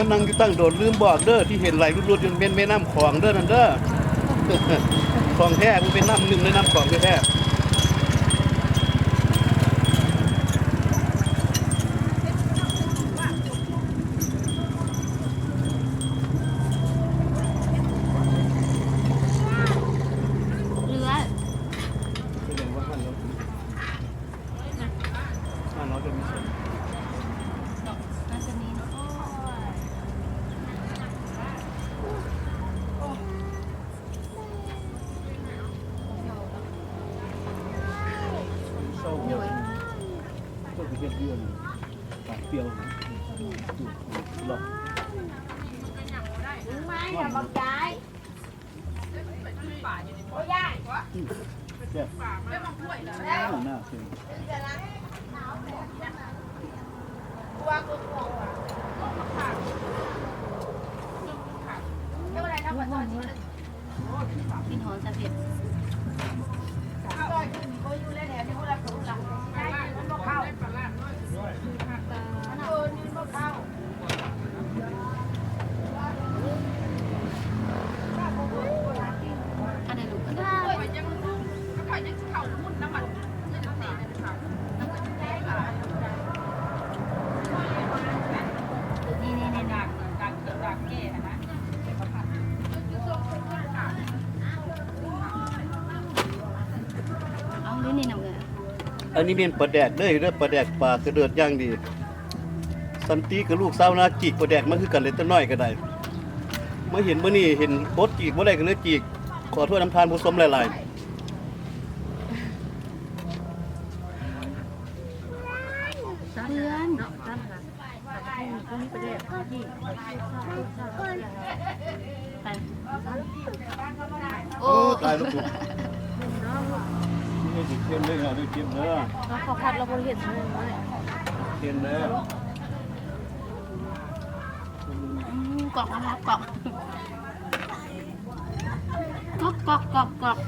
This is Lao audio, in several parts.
ມານັ່ງຢູ່ຕັ້ງໂດນ ລືມບອກເດີ ທີ່ເຫັນໄຫຼລຸດໆຢູ່ ແມ່ນແມ່ນ້ຳຂອງເດີ ນັ້ນເດີ ຂອງແທ້ ມັນເປັນນ້ຳໜຶ່ງໃນນ້ຳຂອງແທ້ໆ. ອັນນີ້ແມ່ນປາແດກເດີ ເດີ ປາແດກປາກະເດີດຢ່າງດີ. ສັນຕິກັບລູກສາວນາຈີກປາແດກມາຄືກັນເລີຍ ແຕ່ນ້ອຍກໍໄດ້ ມາເຫັນມື້ນີ້ເຫັນອົດຈີກບໍ່ໄດ້ກໍເລີຍຈີກ. ຂໍໂທດນຳທ່ານຜູ້ຊົມຫຼາຍໆ. ເພື່ອນ ໂອ້ ຕາຍແລ້ວກູ ເຮັດເຄັມເດີ ເຮັດເຄັມເດີ ເອົາເຂົ້າຜັດລາວບໍ່ໄດ້ເຮັດ ເຄັມເດີ ອືມ ກອກ ກອກ ກອກ ກອກ ກອກ ກອກ ກອກ.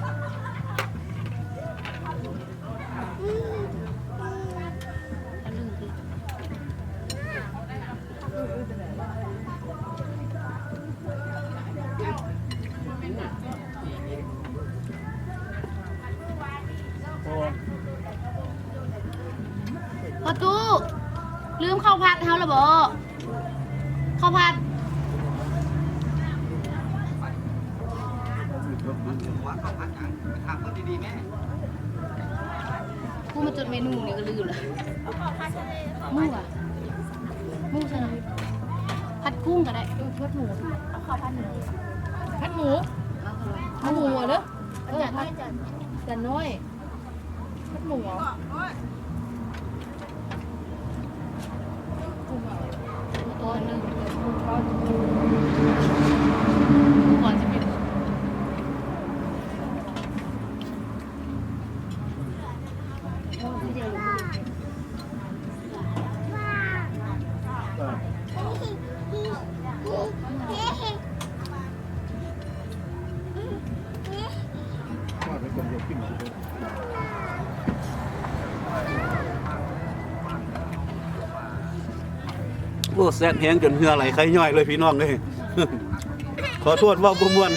ພໍ່ຕູ້ ລືມເຂົ້າຜັດເຮົາລະບໍ? ເຂົ້າຜັດ ກູມາຈົດເມນູນີ້ກໍລືມລະ. ໝູຫວາ? ໝູຊະນະ ຜັດກຸ້ງກໍໄດ້. ເອີ ຜັດໝູ ເອົາເຂົ້າຜັດໝູ ຜັດໝູ ເອົາເຂົ້າ ໝູເດີ. ເອີ ຈານນ້ອຍ ຈານ ຈານນ້ອຍ. ໝູ ໂອ້ ແຊບແຮງຈົນເຫື່ອໄຫຼໄຄຍ້ອຍເລີຍພີ່ນ້ອງເອີຍ. ຂໍໂທດເວົ້າບໍ່ມ່ວນ.